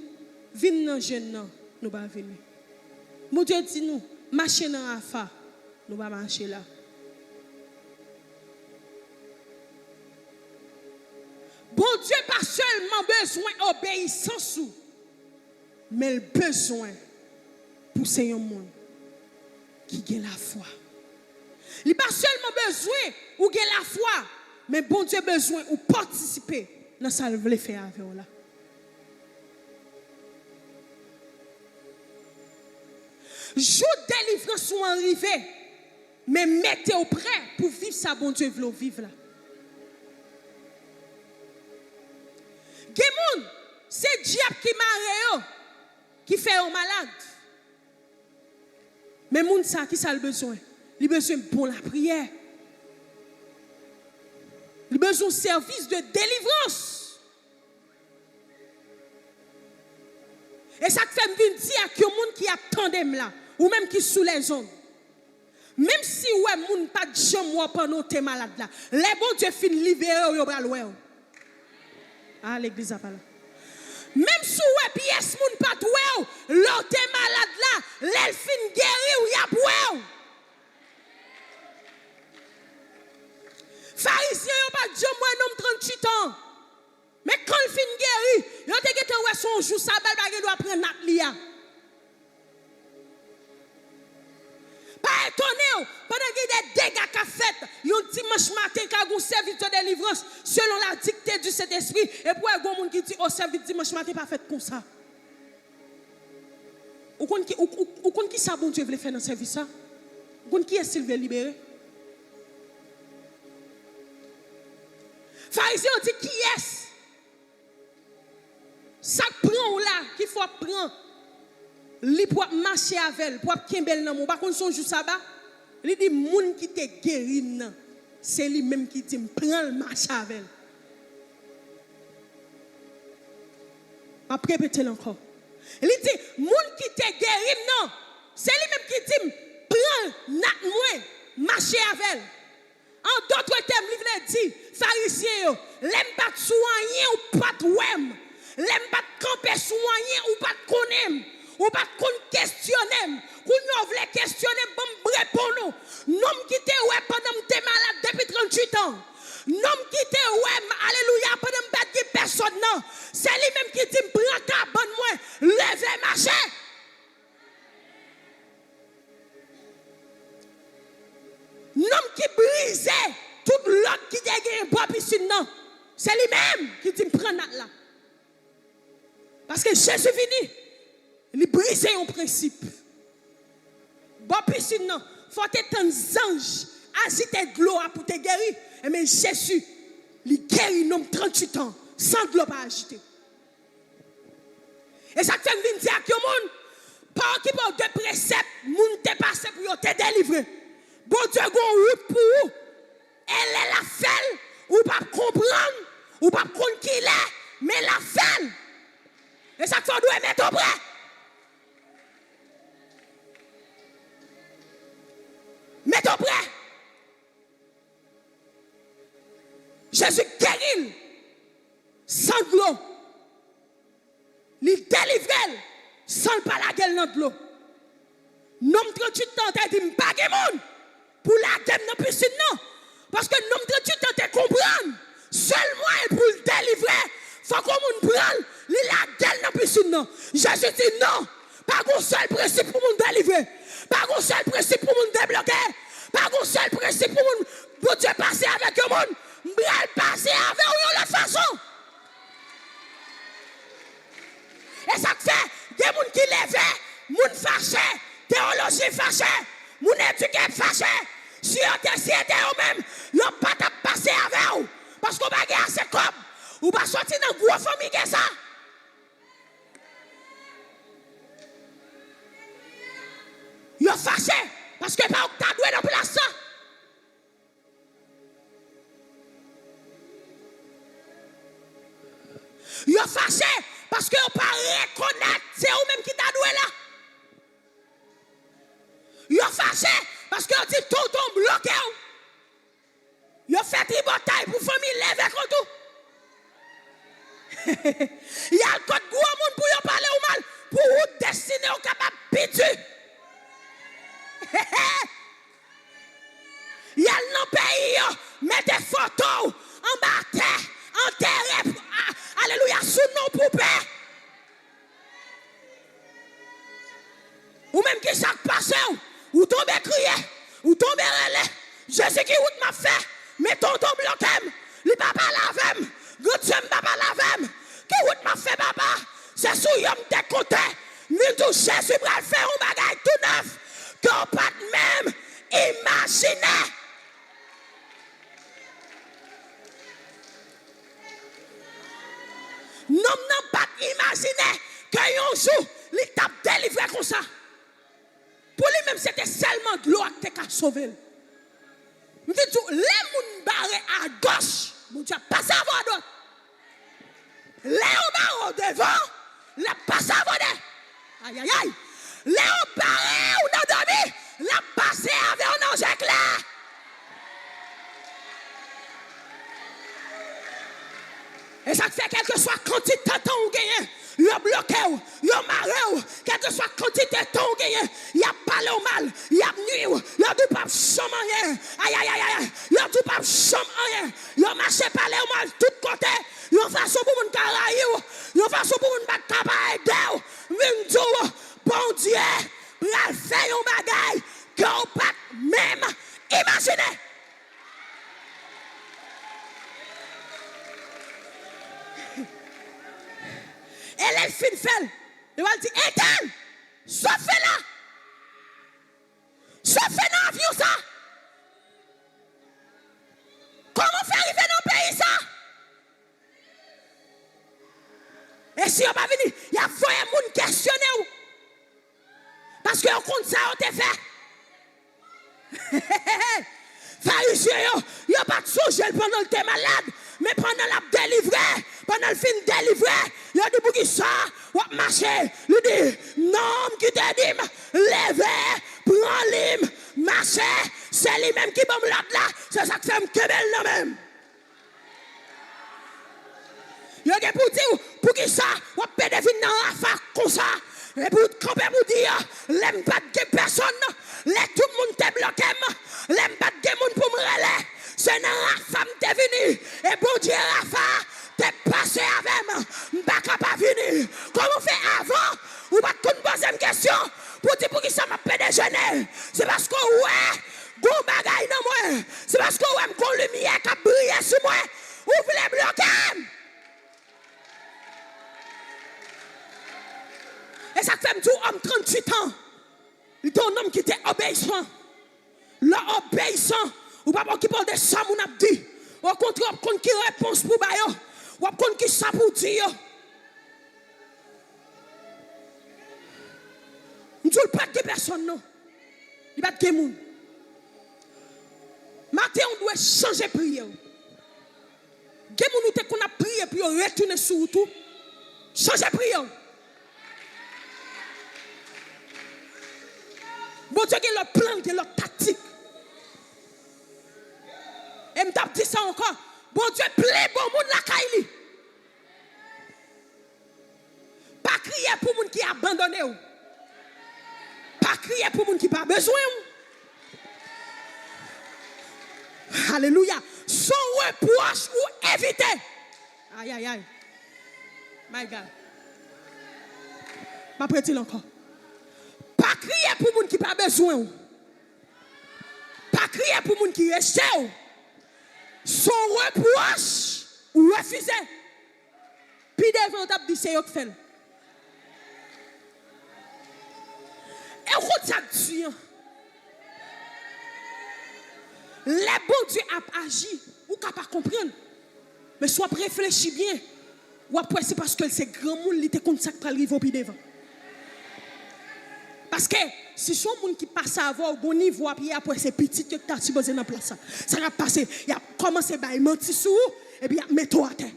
vin nan jèn nan, nou pa vini. Bondye di nou, mache nan Rafa, nou pa mache la. Bondye pa sèlman bezwen obeyisans ou, men l bezwen pou se yon moun ki gen lafwa. Li pa sèlman bezwen ou gen lafwa, men Bondye bezwen ou patisipe nan sa l vle fè avè w la. Jou delivrans ou an rive, men mete w prè pou viv sa Bondye vle w viv la. Gen moun, se dyab ki mare yo, ki fè yo malad. Men moun sa, ki sa l bezwen? Li bezwen bon lapriyè. Li bezwen sèvis de delivrans. E sa k fè m vin di ak yon moun ki ap tande m la, ou menm ki sou lèzonn, menm si w wè moun pa t janm wè w pandan w te malad la, lè Bondye fin libere w, yo pral wè w. A, legliz la pa la. Menm si w wè pyès moun pa t wè w lè w te malad la, lè l fin geri w, y ap wè w. Farizyen yo pa t janm wè nonm tranntuit an. Men kan l fin geri, yo te gentan wè se yon jou saba, l pa gen dwa pran nat li a. Pa etone w, pandan gen de dega k ap fèt, yon dimanch maten ka gen yon sèvis de delivrans, selon la dikte di Sentespri, epi w wè gen moun ki di, o, sèvis dimanch maten pa fèt konsa. Ou konn ki, ou, ou, ou konn ki sa Bondye vle fè nan sèvis sa? Ou konn kiyès li vle libere? Farizyen yo di, kiyès? Sa k pran w la, ki fè w ap pran li pou w ap mache avè l, pou w ap kenbe l nan men w. Ou pa konn se yon jou saba? Li di, moun ki te geri m nan, se li menm ki di m pran l mache avè l. M ap repete l ankò. Li di, moun ki te geri m nan, se li menm ki di m pran nat mwen, mache avè l. An dòt tèm, li vle di, Farizyen yo, lè m pa t sou anyen, ou pa t wè m. Lè m pa t kanpe sou anyen, ou pa t konnen m. Ou pa t konn kesyone m. Kounye a w vle kesyone m, ban m reponn ou. Nonm ki te wè pandan m te malad depi tranntuit an. Nonm ki te wè m, alelouya, pandan m pa t gen pèsòn nan. Se li menm ki di m pran kabann mwen, leve mache. Nonm ki brize tout lòd ki te genyen bò pisin nan, se li menm ki di m pran nat la. Paske Jezi vini, li brize yon prensip. Bò pisin nan, fò w te tann zanj ajite dlo a pou te geri. Enben, Jezi, li geri nonm tranntuit an, san dlo pa ajite. E sa k fè m vin di ak yon moun, pa okipe w de presèp moun te pase pou yo te delivre. Bondye gen yon wout pou ou. E lè l ap fè l, ou p ap konprann, ou p ap konn kilè, men l ap fè l. E sa k fè w dwe mete w prè. Mete w prè. Jezi geri l san dlo. Li delivre l san l pa lage l nan dlo. Nonm tranntuit tan te di, "M pa gen moun pou lage m nan pisin nan." Paske nonm tranntuit tan te konprann sèl mwayen pou l delivre, fòk yon moun pran l, li lage l nan pisin nan. Jezi di, "Non, pa gon sèl prensip pou moun delivre. Pa gon sèl prensip pou moun debloke. Pa gon sèl prensip pou moun, Bondye pase avèk yon moun. M pral pase avè w yon lòt fason." E sa k fè, gen moun ki leve, moun fache, teyoloji fache, moun edike fache. Si yo te, si se te yo menm, yo pa t ap pase avè w. Paske w pa gen ase kòb. Ou pa soti nan gwo fanmi gen sa. Yo fache. Paske pa ou k ta dwe nan plas sa. Yo fache paske yo pa rekonèt se ou menm ki ta dwe la. Yo fache paske yo di tonton bloke w. Yo fè tripotay pou fanmi leve kont ou. Y al kot gwo moun pou yo pale w mal, pou wout destine w kapab pi di. Y al nan peyi yo, mete foto w anba tè, antere, a- alelouya, sou non poupe. Ou menm ki sa k pase w? Ou tonbe kriye, ou tonbe rele. Jezi, ki wout m ap fè? Men tonton bloke m, li pa pale avè m. Grandsè m pa pale avè m. Ki wout m ap fè, papa? Se sou yo m te konte. M vin di w Jezi pral fè yon bagay tou nèf ke w pa t menm imajine. Nonm nan pa t imajine ke yon jou li t ap delivre konsa. Pou li menm, se te sèlman dlo a k te ka sove l. M vin di w, lè moun bare agoch, Bondye ap pase avè w adwat. Lè yo bare w devan, l ap pase avè w dèyè. Ayayay! Lè yo bare w nan dòmi, l ap pase avè w nan je klè. E sa k fè, kèlkeswa kantite tan w genyen, yo bloke w, yo mare w, kèlkeswa kantite tan w genyen, y ap pale w mal, y ap nwi w, yo di w p ap janm anyen. Ayayayay! Yo di w p ap janm anyen. Yo mache pale w mal tout kote, yon fason pou moun ka rayi w, yon fason pou moun pa t ka pa ede w. M vin di w, Bondye pral fè yon bagay ke w pa t menm imajine. E lè l fin fè l, yo al di, Etèn, sa w fè la? Sa w fè nan avyon sa? Kòman w fè rive nan peyi sa? E si yo pa vini, y ap voye moun kesyone w. Paske yo konn sa yo te fè. Farizyen yo, yo pa t sonje l pandan l te malad, men pandan l ap delivre, pandan l fin delivre, yo di, poukisa w ap mache? Li di, nonm ki te di m, leve, pran li m, mache, se li menm ki ban m lòd la, se sa k fè m kenbe l nan men m. Yo gen pou di w, poukisa w ap pede vin nan Rafa konsa? Epi w kanpe pou di, lè m pa t gen pèsonn, lè tout moun te bloke m, lè m pa t gen moun pou m rele, se nan Rafa m te vini. E Bondye Rafa te pase avè m, m pa ka pa vini. Kòman w fè avan, ou pa t konn poze m kesyon pou di poukisa m ap pede jene? Se paske w wè gon bagay nan mwen. Se paske w wè m gon limyè k ap briye sou mwen. Ou vle bloke m? E sa k fè m di w, òm tranntuit an, li te yon nonm ki te obeyisan. Lè w obeyisan, ou p ap okipe w de sa moun ap di. Okontrè, w ap konn ki repons pou w ba yo. W ap konn ki sa pou w di yo. M di w, l pa t gen pèsonn, non. Li pa t gen moun. Maten, ou dwe chanje priye w. Gen moun ou te konn ap priye pou yo retounen sou wout ou. Chanje priye w. Bondye gen lòt plan, gen lòt taktik. E m t ap di sa ankò. Bondye plen bon moun lakay li. Pa kriye pou moun ki abandone w. Pa kriye pou moun ki pa bezwen w. Alelouya. Se yon repwòch ou evite. Ayayay. My God. M ap redi l ankò. Pa kriye pou moun ki pa bezwen w. Pa kriye pou moun ki rejte w. Se yon repwòch ou refize. Pi devan, yo t ap di se yo k fè l. E w konn sa k di an? Lè Bondye ap aji, ou ka pa konprann. Men si w ap reflechi byen, w ap wè se paske l se granmoun, li te konn sa k pral rive w pi devan. Paske Si se yon moun ki pase avè w, gon nivo w ap ye, apre se pitit yo ki ta sipoze nan plas la. Sa k ap pase, y ap kòmanse bay manti sou ou, epi y ap mete w atè.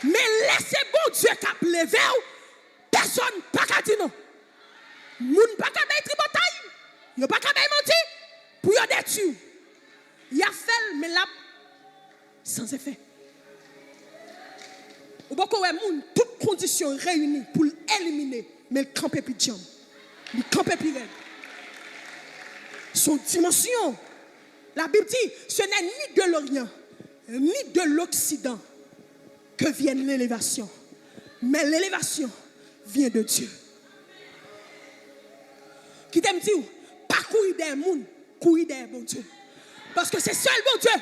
Men lè se Bondye k ap leve w, pèsonn pa ka di non. Moun pa ka bay tripotay, yo pa ka bay manti pou yo detwi w. Y ap fè l, men l ap san efè. Ou poko wè moun, tout kondisyon reyini pou l elimine, men l kanpe pi djanm. Li kanpe pi rèd. Se yon dimansyon. La Bible dit, ce n'est ni de l'Orient, ni de l'Occident que vienne l'élévation. Mais l'élévation vient de Dieu. Kite m di w, pa kouri dèyè moun, kouri dèyè Bondye. Paske se sèl Bondye,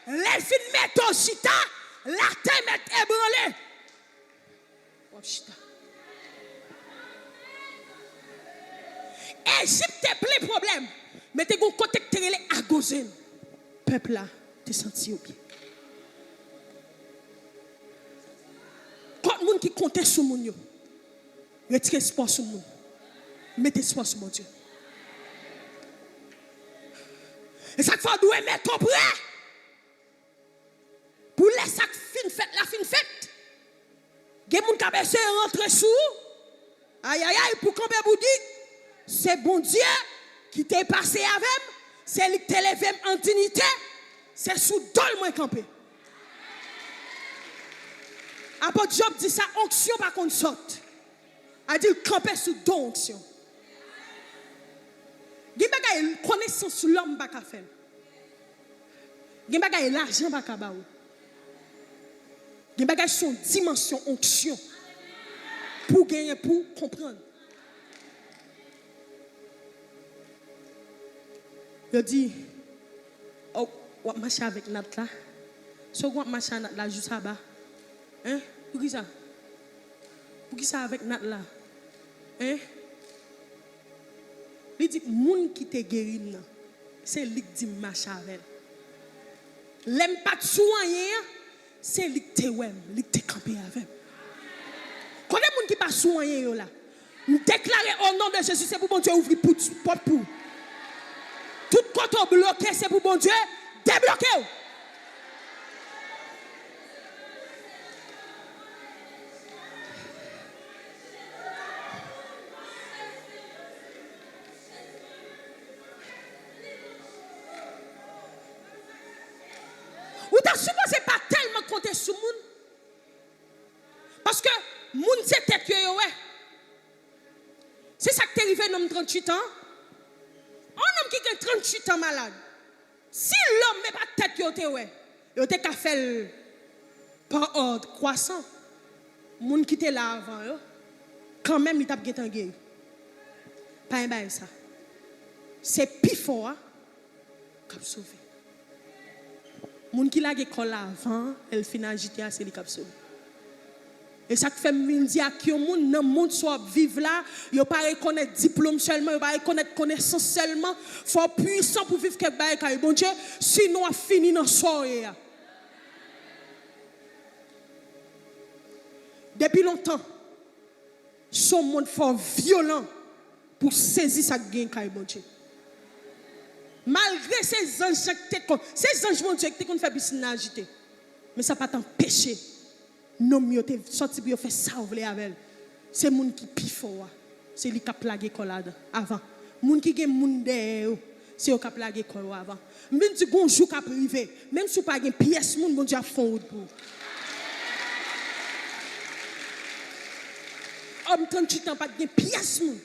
lè l fin mete w chita, latè mèt ebranle. W ap chita. Ejip te plen pwoblèm, men te gon kote k te rele Agozen. Pèp la te santi yo byen. Kot moun ki konte sou moun yo? Retire espwa sou moun. Mete espwa sou Bondye. E sa k fè w dwe mete w prè. Pou lè sa k fin fèt la fin fèt, gen moun k ap eseye rantre sou ou. Ayayay, pou kanpe pou di, se Bondye ki te pase avè m, se li k te leve m an diyite, se sou do l mwen kanpe. Apot Jòb di sa, onksyon pa konn sòt. A di l kanpe sou do onksyon. Gen bagay konesans lòm pa ka fè l. Gen bagay lajan pa ka ba ou. Gen bagay se yon dimansyon onksyon pou w genyen pou w konprann. Yo di, oh, w ap mache avèk nat la. So w ap mache a nat la jou saba. Hein? Poukisa? Poukisa avèk nat la? Hein? Li di, moun ki te geri m nan, se li k di m mache avè l. Lè m pa t sou anyen an, se li k te wè m, li k te kanpe avè m. Kote moun ki pa sou anyen yo la? M deklare o non de Jezi, se pou Bondye ouvri pout, pòt pou ou. Tout kote w bloke, se pou Bondye debloke w. Ou ta sipoze pa tèlman konte sou moun. Paske moun se tèt yo yo wè. Se sa k te rive nonm tranntuit an. Yon nonm ki gen tranntuit an malad. Si lòm e pa tèt yo te wè, yo te ka fè l pa òd kwasan. Moun ki te la avan yo, kanmenm li t ap gentan geri. Pa gen bagay sa. Se pifò a k ap sove. Moun ki lage kò l avan, lè l fin ajite a, se li k ap sove. E sa k fè m vin di ak yon moun, nan mond sa w ap viv la, yo pa rekonèt diplòm sèlman, yo pa rekonèt konesans sèlman. Fò w pwisan pou viv kèk bagay kay Bondye, sinon w ap fini nan sa w ye a. Depi lontan, se yon mond fò w vyolan pou w sezi sa k gen kay Bondye. Malgre se zanj sa k te konn, se zanj Bondye ki te konn fè pisin nan ajite. Men sa pa t anpeche nonm yo te sòti pou yo fè sa yo vle avè l. Se moun ki pi fò a, se li k ap lage kò l adan, avan. Moun ki gen moun dèyè yo, se yo k ap lage kò yo avan. M vin di gon jou k ap rive, menm si w pa gen pyès moun, Bondye ap fè yon wout pou ou. Òm tranntuit an pa t gen pyès moun,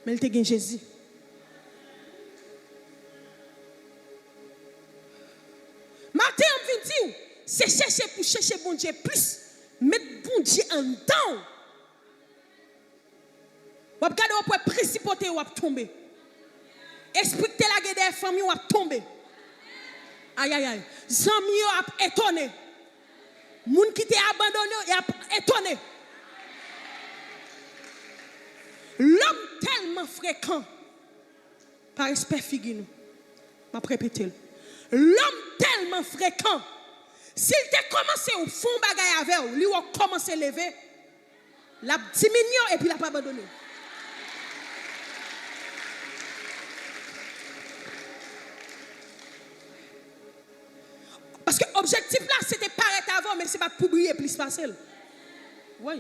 men l te gen Jezi. Maten an, m vin di w, se chèche pou chèche Bondye plis, met Bondye anndan w. W ap gade, w ap wè prensip w te, w ap tonbe. Espri k te lage dèyè fanmi w ap tonbe. Ayayay. Zanmi yo ap etone. Moun ki te abandone w, y ap etone. Lòm tèlman frekan, pa respè figi nou, m ap repete l. Lòm tèlman frekan, si l te kòmanse fè yon bagay avè w, li wè w kòmanse leve, L ap diminye w epi l ap abandone w. Paske objektif la, se te parèt avè w, men se pa t pou briye plis pase l. Wi.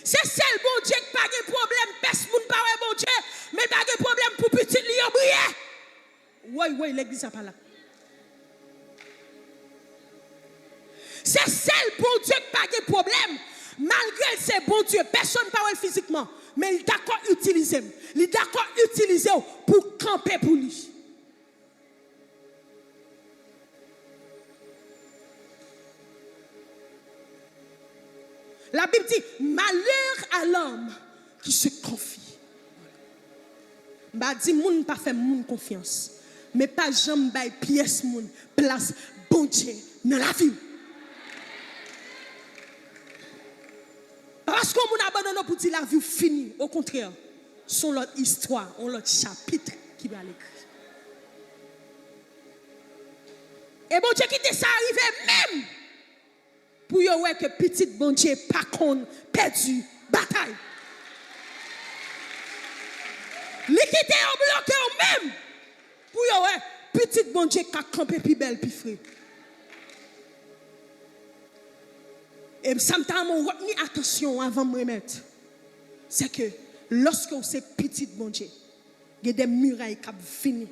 Se sèl Bondye k pa gen pwoblèm, pès moun pa wè Bondye, men l pa gen pwoblèm pou pitit li yo briye. Woy, woy, legliz sa pa la. Se sèl Bondye k pa gen pwoblèm. Malgre l se Bondye, pèsonn pa wè l fizikman, men li dakò itilize m. Li dakò itilize w pou w kanpe pou li. Labib di, malheur à l'homme qui se confie. M pa di moun pa fè moun konfyans, men pa janm bay pyès moun plas Bondye nan lavi w. Pa paske yon moun abandone w pou di lavi w fini, okontrè, se yon lòt istwa, yon lòt chapit ki pral ekri. E Bondye kite sa rive menm pou yo wè ke pitit Bondye pa konn pèdi batay. Li kite yo bloke w menm pou yo wè pitit Bondye ka kanpe pi bèl, pi fre. E sa m ta renmen w retni atansyon w avan m remèt, se ke lòske w se pitit Bondye, gen de miray k ap vini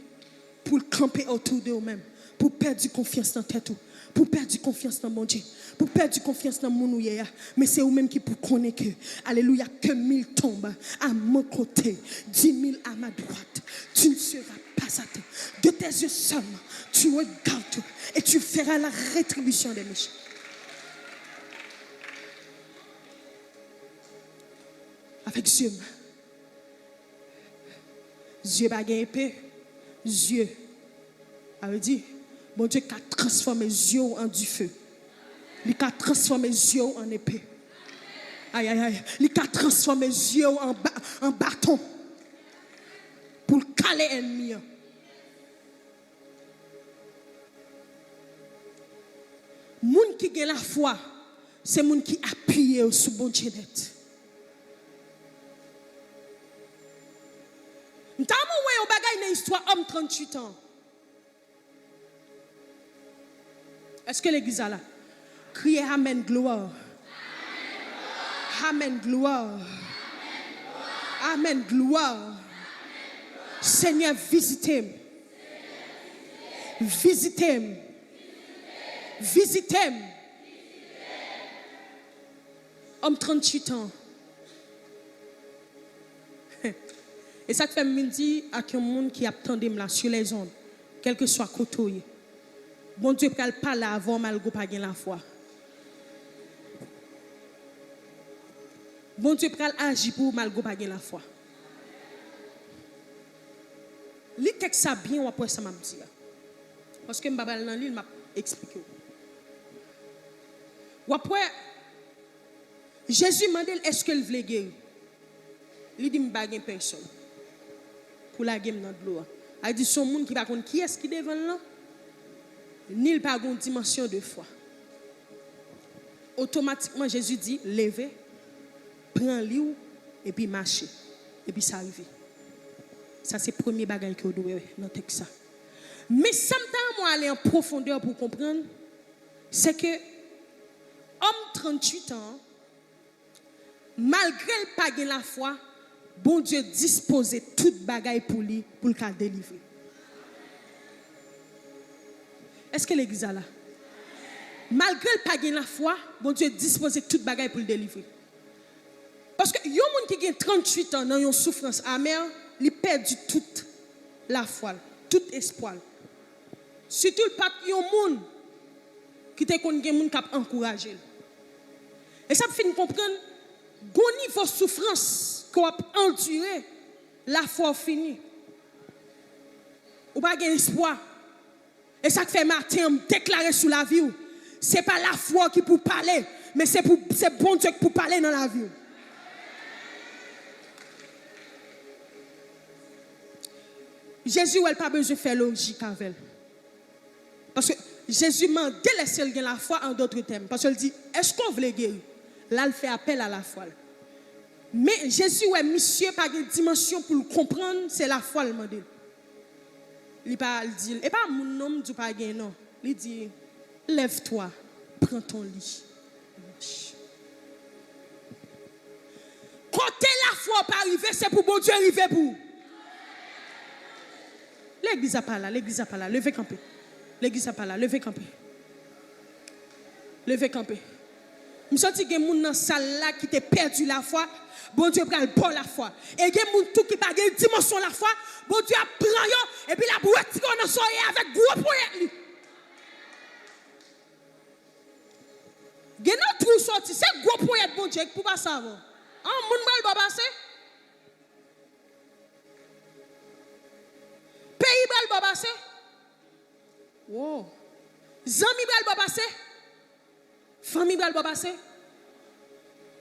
pou l kanpe otou de w menm, pou w pèdi konfyans nan tèt ou, pou w pèdi konfyans nan Bondye, pou w pèdi konfyans nan moun ou ye a. Men se ou menm ki pou konnen ke, alelouya, que mille tombent à mon côté, dix mille à ma droite, tu ne seras pas atteint. De tes yeux seulement, tu regardes et tu verras la rétribution des méchants. Avèk zye m. Zye pa gen epe. Zye. Sa vle di, Bondye ka transfòme zye w an dife. Li ka transfòme zye w an epe. Ay, ay, ay. Li ka transfòme zye w an ba-, an baton. Pou l kale ènmi an. Moun ki gen lafwa, se moun ki apiye yo sou Bondye nèt. M ta renmen w wè yon bagay nan istwa òm tranntuit an. Èske legliz la la? Kriye amèn, glwa. Amèn, glwa. Amèn, glwa. Senyè, vizite m. Vizite m. Vizite m. Òm tranntuit an. E sa k fè m vin di ak yon moun ki ap tande m la, sur les ondes, kèlkeswa kote w ye, Bondye pral pale avè w malgre w pa gen lafwa. Bondye pral aji pou ou malgre w pa gen lafwa. Li tèks sa byen, w ap wè sa m ap di a. Paske m pa pral nan li, m ap eksplike w. W ap wè, Jezi mande l èske l vle geri. Li di, "M pa gen pèsonn pou lage m nan dlo a." Sa vle di, se yon moun ki pa konn kiyès ki devan l lan, ni l pa gen yon dimansyon de fwa. Otomatikman, Jezi di, "Leve, pran li w, epi mache." Epi sa rive. Sa se premye bagay ke w dwe wè nan tèks sa. Men sa m ta renmen w ale an pwofondè pou w konprann, se ke òm tranntuit an, malgre l pa gen lafwa, Bondye dispoze tout bagay pou li, pou l ka delivre. Èske legliz la la? Malgre l pa gen lafwa, Bondye dispoze tout bagay pou l delivre. Paske yon moun ki gen tranntuit an nan yon soufrans amè, li pèdi tout lafwa l, tout espwa l. Sitou l pa t yon moun ki te konn gen moun k ap ankouraje l. E sa m fin konprann, gon nivo soufrans ke w ap andire, lafwa w fini. Ou pa gen espwa. E sa k fè maten an m deklare sou lavi w, se pa lafwa w ki pou pale, men se pou, se Bondye ki pou pale nan lavi w. Jezi wè l pa bezwen fè lojik avè l. Paske Jezi mande l èske l gen lafwa, an dòt tèm. Paske l di, "Èske w vle geri?" L al fè apèl a lafwa l. Men Jezi wè misye pa gen dimansyon pou l konprann, se lafwa l mande l. Li pa al di l, "E pa moun non, m di w pa gen non." Li di, "Lève-toi, prends ton lit." Kote lafwa w pa rive, se pou Bondye rive pou ou. Legliz la pa la, legliz la pa la, leve kanpe. Legliz la pa la, leve kanpe. Leve kanpe. M santi gen moun nan sal la ki te pèdi lafwa, Bondye pral ba w lafwa. E gen moun tou ki pa gen dimansyon lafwa, Bondye ap pran yo, epi l ap retire yo nan soyèy avèk gwo ponyèt li. Gen nan twou w soti, se gwo ponyèt Bondye ki pou pase avè w. An, moun pral ba w pase. Peyi pral ba w pase. Wo. Zanmi pral ba w pase. Fanmi pral ba w pase.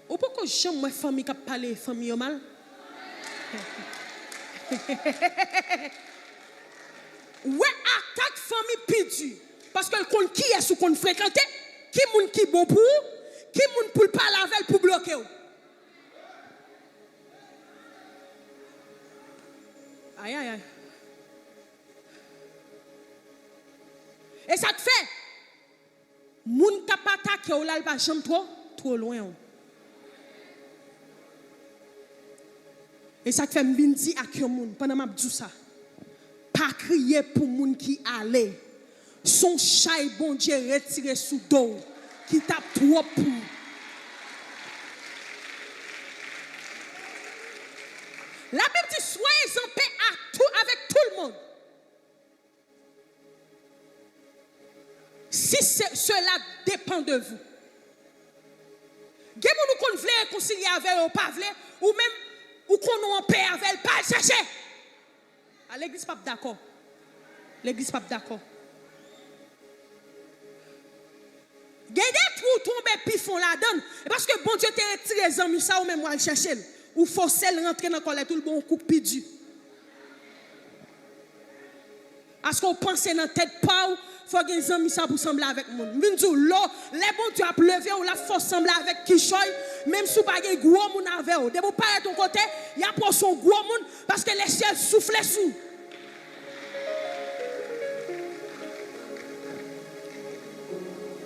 Ou poko janm wè fanmi k ap pale fanmi yo mal? Wè atak fanmi pi di, paske l konn kiyès ou konn frekante, ki moun ki bon pou ou, ki moun pou l pale avè l pou bloke w. Ayayay. E sa k fè, moun k ap atake w la, l pa janm twò, twò lwen w. E sa k fè m vin di ak yon moun, pandan m ap di w sa, pa kriye pou moun ki ale. S on chay Bondye retire sou do w ki t ap twòp pou ou. Labib di, soyez en paix à tout, avec tout le monde. Si ce- cela dépend de vous. Gen moun ou konn vle rekonsilye avè yo, ou pa vle, ou menm ou konn ou anpè avè l, pa al chèche. A, legliz p ap dakò. Legliz p ap dakò. Gen de twou ou tonbe pi fon ladan l. E paske Bondye te retire zanmi sa, ou menm w al chèche l. Ou fòse l rantre nan kòlèt ou, l ba w yon kout pi di. Paske w panse nan tèt pa w, fò gen zanmi sa pou sanble avèk moun. M vin di w, lò, lè Bondye ap leve w, l ap fè w sanble avèk kichòy, menm si w pa gen gwo moun avè w. Depi w parèt yon kote, y ap wè w se yon gwo moun, paske lesyèl soufle sou w.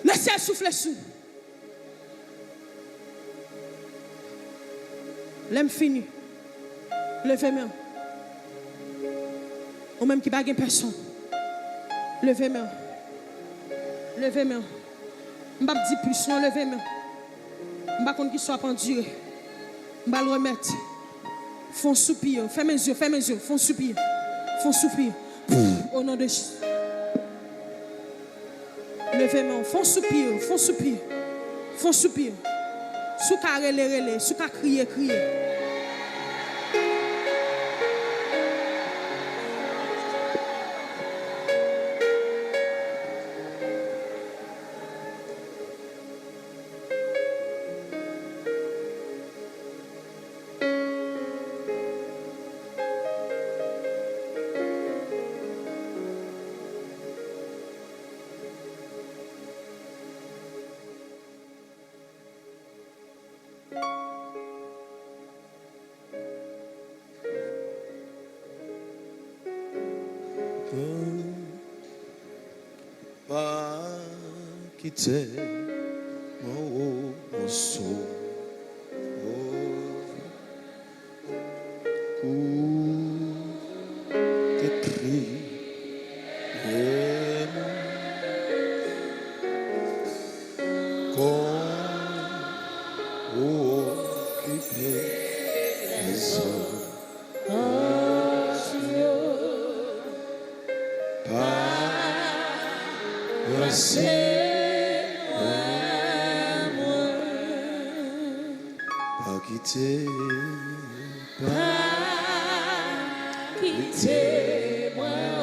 Lesyèl soufle sou w. Lè m fini, leve men w. Ou menm ki pa gen pèsonn, leve men w. Leve men w. M p ap di plis non, leve men w. M pa konn kisa w ap andire. M pral remèt. Fè yon soupi. Fèmen zye w, fèmen zye w. Fè yon soupi. Fè yon soupi. Pff, o non de Jezi. Leve men w, fè yon soupi, fè yon soupi, fè yon soupi. Si w ka rele, rele. Si w ka kriye, kriye. Pa kite mwen ou mwen sou. Ou te kriye mwen kon ou okipe lèzòt. Adieu. Pa ranse mwen. Pa kite, pa kite mwen.